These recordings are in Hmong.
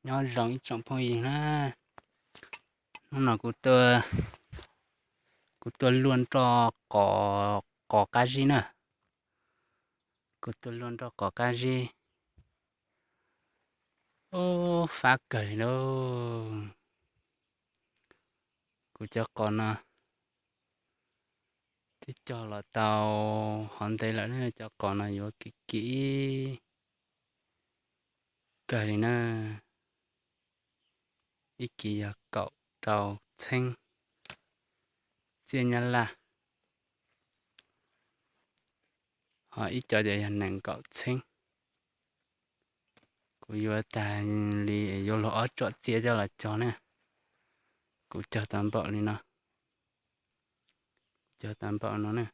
Nyob zoo ib tsoom phooj ywg na, hnub no kuv tuaj, kuv tuaj luaj nroj qos, qos qab zib na, kuv tuaj luaj nroj qos qab zib. Ub, fab kawg li lauj. Kuv cov qos no twb cog los tau hov ntev lawm na, cov qos no yuav kim kim kawg li na. Ib kis yog kaum rau txheeb txiaj nyab laj, ho ib co ces yog nees nkaum txheeb. Kuv yuav tag li yuav luag ob tsom txiaj coj los cog na. Kuv cog tau npaum li no, cog tau npaum no na.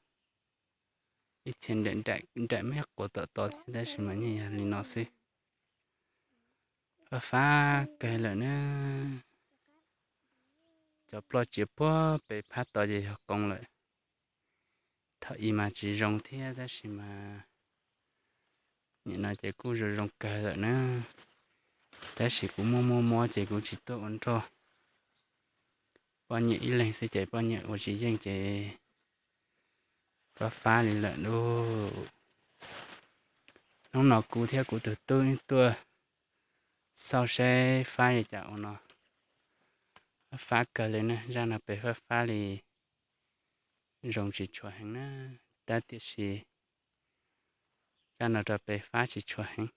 Ib txhia nraim nraim me quas tom tod thiab tab sis mas yeej yog li no xwb. Fab fab kawg lawm na. Cov ploj tsiav puag pem phab tod ces yog qoos lawm. Thaum ub mas tsis zoo thiab tab sis mas nim no ces kuj zoo zoo kawg lawm na. Tab sis kuv muaj muaj mob ces kuv tsis tuaj ua nroj. Poj niam ib leeg xwb ces poj niam ua tsis yeej ces fab fab li lawm lauj. Hnub no kuv thiab kuv tus tub tuaj xauj saib fab li cas ua no. Fab kawg li na, zaj no pem fab fab li, zoo tsis tshua heev na, tab tiam sis zaj no rau pem fab tsis tshua heev.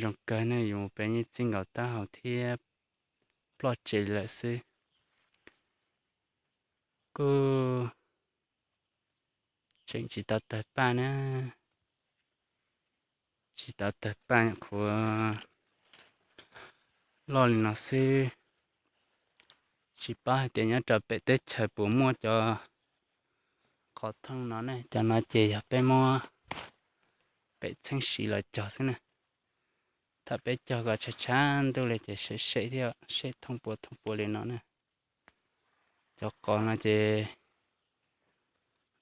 Zoo kawg ne, yus pem yeej txij nkaus taub hau thiab ploj tsev lawm xwb. Kuj tseem tsis tau tawg paj na, tsis tau tawg paj, qhuav loj li no xwb. Tsis paub hais tias nyob rau pem teb chaws puas muaj cov qos thooj no ne, cov no ces yog peb muab pem txheeb siv los cog xwb na. Thaum peb cog kom tshav tshav ntuj li ces sem sem thiab sem thooj puas thooj puas li no na. Cov qos no ces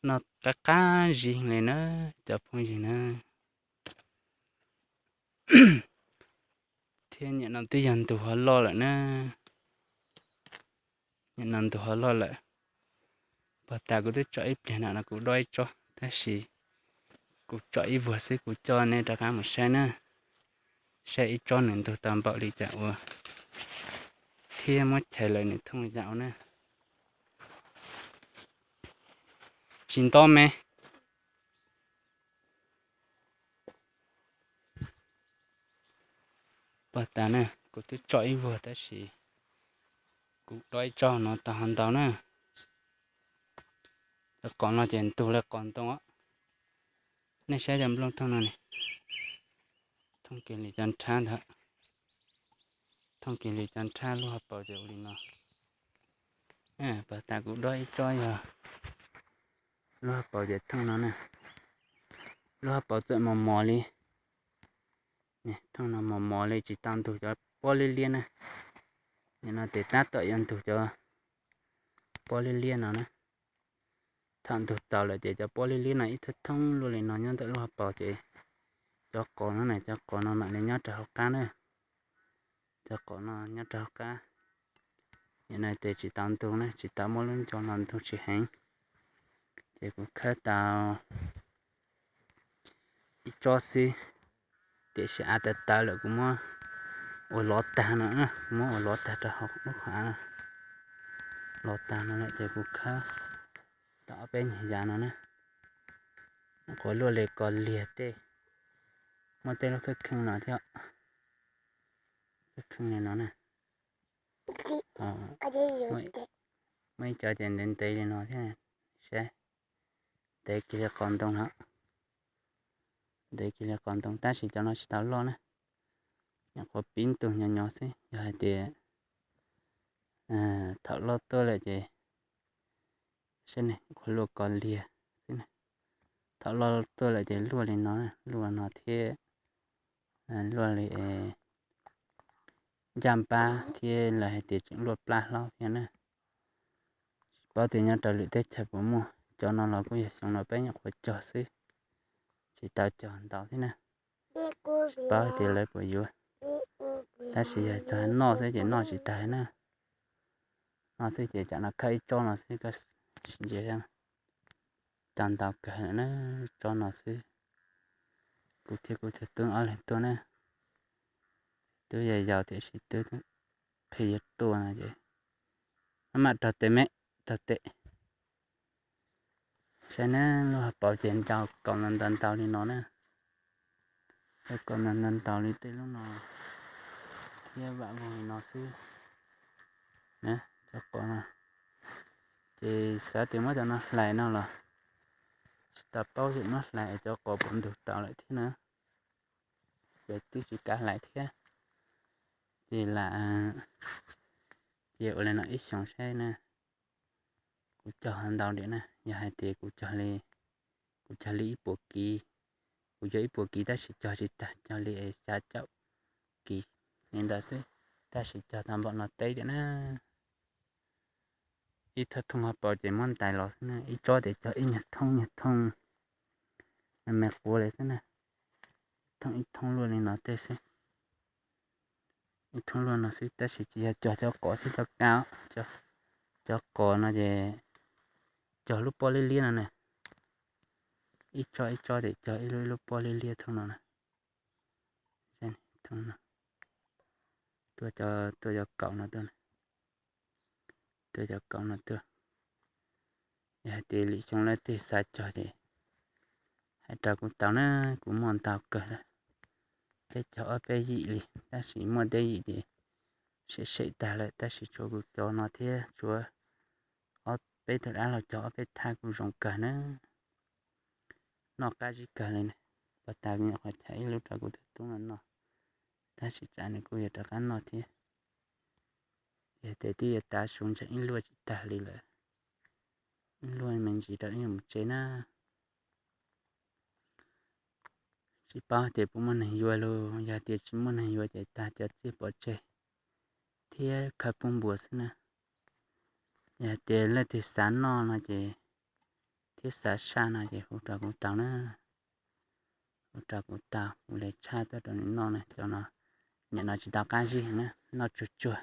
noj qab qab zib li na, cov phooj ywg na. Thiab nim no twb yog ntug ho loj lawm na, nim no ntug ho loj lawm. Puag ta kuv twb tso ib pliag na no kuv dob ib tsob tab sis kuv tso ib vuag xwb, kuv coj nej rov qab mus saib na, saib ib tsob nws ntug tau npaum li cas ua thiab muab chais lawm nws thooj li cas ua na. Tsis nto me. Puag ta na, kuv twb tso ib vuag tab sis kuv dob ib tsob no tau ho ntau na. Cov qos no ces ntug li qos ntoo os. Nej saib cov nplooj thooj no ne, thooj kiag li cov nrhab ntawd, thooj kiag li cov nrhab, lub hauv paus ces ua li no. Puag ta kuv dob ib tsob yog lub hauv paus ces thooj no na, lub hauv paus txawm mos mos li, thooj no mos mos li tsis tau ntug cov pob liab liab na. Nim no ces tab tom yuav ntug cov pob liab liab no na. Thaum ntug txaus lawm ces cov pob liab liab no ib thoob thoob luaj li no nyob ntawm lub hauv paus ces cov qos no na, cov qos no mam li nyob rau hauv qab na. Cov qos no nyob rau hauv qab. Nim no ces tsis tau ntug na, tsis tau muab lub nco no ntug tsis heev. Ces kuv khawb tau ib tsob xwb, tiam sis av tawv tawv lawm kuv muab ua lov tag no, kuv muab ua lov tag rau hauv lub qhov av, lov tag no lawm ces kuv khawb tau ob peb nyuag yav no na. Qhuav luaj li kos liag tej, muaj tej lub kheej kheej no thiab, kheej kheej li no na. Muaj ib co ces ntev ntev li no thiab, saib, ntev kiag li qos ntoo no, ntev kiag li qos ntoo tab sis cov no tsis tau loj na. Nyuam qhuav pib ntug nyo nyo xwb, yog hais tias thaum loj tuaj lawm ces, saib ne, qhuav luaj kos liag xwb na. Thaum loj tuaj lawm ces luaj li no, luaj no thiab, luaj li ncaj npab thiab lawv hais tias tseem luaj plab hlob thiab na. Tsis paub tias nyob rau lwm teb chaws puas muaj, cov no los kuj yog xyoo no peb nyuam qhuav cog xwb, tsis tau cog ntau thiab na. Tsis paub tias lawv puas yuav. Tab sis yog txog noj xwb ces noj tsis tag na. Noj xwb ces tsam no khawb ib tsob no xwb, koj sim ntsia, cov ntau kawg na, tsob no xwb. Kuv thiab kuv tus tub ob leeg tuaj na, twb yog yau tiam sis twb pheej yuav tuaj no ces maj mam rau tes me, rau tes. Saib na, lub hauv paus ces ntau, kaus ntau ntau li no na. Kaus ntau ntau li tej lub no thiab vam voog li no xwb. Cov qos no ces xav tias muab cov no hlais no los tsis tau paub, muab hlais cov qos puas ntug tau lawm thiab na. Ces twb tsis kav hlais thiab. Ces lam, ces ua li no ib xyoos saib na, kuv cog ntau diam na, yog hais tias kuv cog li, kuv cog li ib puas kiv, kuv yuav ib puas kiv tab sis cog tsis tag, cog li xya caum kiv li ntawd xwb, tab sis cog tau npaum no teb diam na. Ib thoob hauv paus ces muab ntais los xwb na, ib tsob ces cog ib nyuag thoob nyuag thoob, me quav li xwb na, thoob ib thoob luaj li no tej xwb. Ib thoob luaj no xwb tab sis tsis yog cog cov qos thiab cov kab, cov qos no ces cog lub pob liab liab no na, ib tsob ib tsob ces cog ib lub ib lub pob liab liab thoob no na. Tuaj cov kaus no tuaj, tuaj cov kaus no tuaj. Yog hais tias lwm xyoo leej twg xav cog ces hais rau kuv tau na, kuv muaj ntau kawg, peb cog ob peb yim li tab sis muaj tej yim ces sem sem tag lawm, tab sis tshuav kuv cov no thiab tshuav ob peb tug dab laug cog ob peb thaj kuj zoo kawg na. Noj qab zib kawg li na. Pov tas kuv nyuam qhuav chais ib lub rau kuv tus tub no noj, tab sis tsam nws kuj yuav rov qab noj thiab. Yog tias twb yuav tav su ntseeg ib luaj tsis tag li lawm, ib luaj me ntsis rau ib mus tsev na. Tsis paub tias puas muaj neeg yuav los, yog tias tsis muaj neeg yuav ces tag cov txiaj pov tseg thiab khawb pub npua xwb na. Yog tias leej twg xav noj no ces, thiab xav saj no ces hu rau kuv tau na. Hu rau kuv tau, kuv li tshaj tuaj rau nws noj na. Cov no, nim no tsis tau qab zib na, noj tsuag tsuag,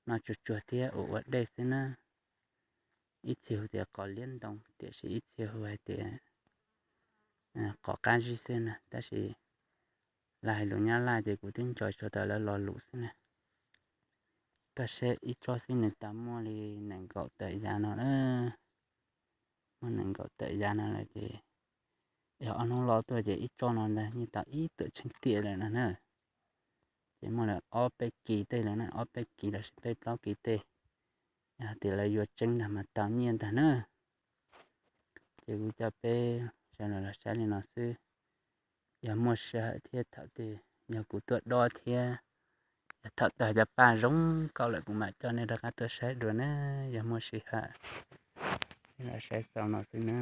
noj tsuag tsuag thiab ua ua dej xwb na. Ib txhia hu tias qos liab ntoo tiam sis ib txhia hu hais tias qos qab zib xwb na, tab sis lawv hais lus Nyab Laj ces kuv twb nco tsuas tau lawv lo lus xwb na. Koj saib ib tsob xwb nws tau muaj li nees nkaum tawm yav no na. Muaj nees nkaum tawm yav no lawm ces yog ob hnub los tuaj ces ib tsob no ntag yeej tau ib tuam tsheej tiam lawm no na. Ces muaj lawm ob peb kis tej lawm na, ob peb kis los sis peb plaub kis tej. Yog tias lawv yuav tseeb ntag mas tau nyiaj ntag na. Ces kuv coj peb sawv daws los saib li no xwb. Yog muaj sij hawm thiab thaum twg yog kuv tuaj dob thiab, yog thaum twg cov paj zoo nkauj lawm kuv mam coj nej rov qab tuaj saib dua na. Yog muaj sij hawm, los saib xaus no xwb na.